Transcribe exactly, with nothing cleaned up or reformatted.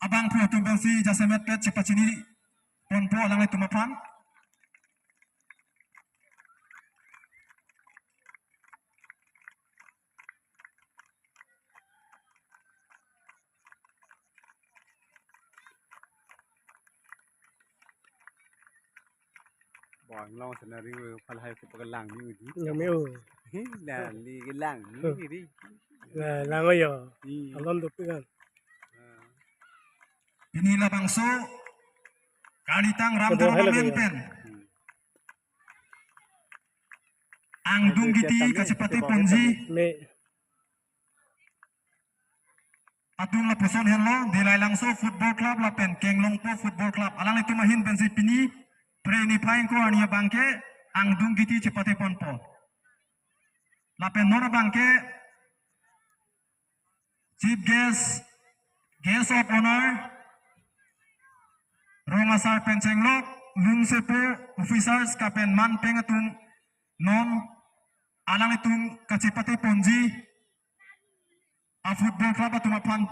Bangphu atum pensi jasemet pet chepachini ponpo alanglitum aphan. Bang long scenario phalhai ko pakai lang ni di. Yang me o. Hi, lang ni ke lang ni di. Lang o yo. Hi. Alon dopik kan. Pini labangso Karnitang Ram Tournament pen angdung giti kachepate ponji atum lapuson henlo, Dilailangso Football Club lapen Kenglongpo Football Club. Alanglitum ahin pensi pini Phre niphai ingkoi arni abangke angdung giti chepate ponpo. Lapen non abangke Chief Guest, Guest of Honor, Rong Asar pen chenglok, Lungsepo, Officers kapen manpeng atum non alanglitum kachepate ponji a Football Club atum aphan.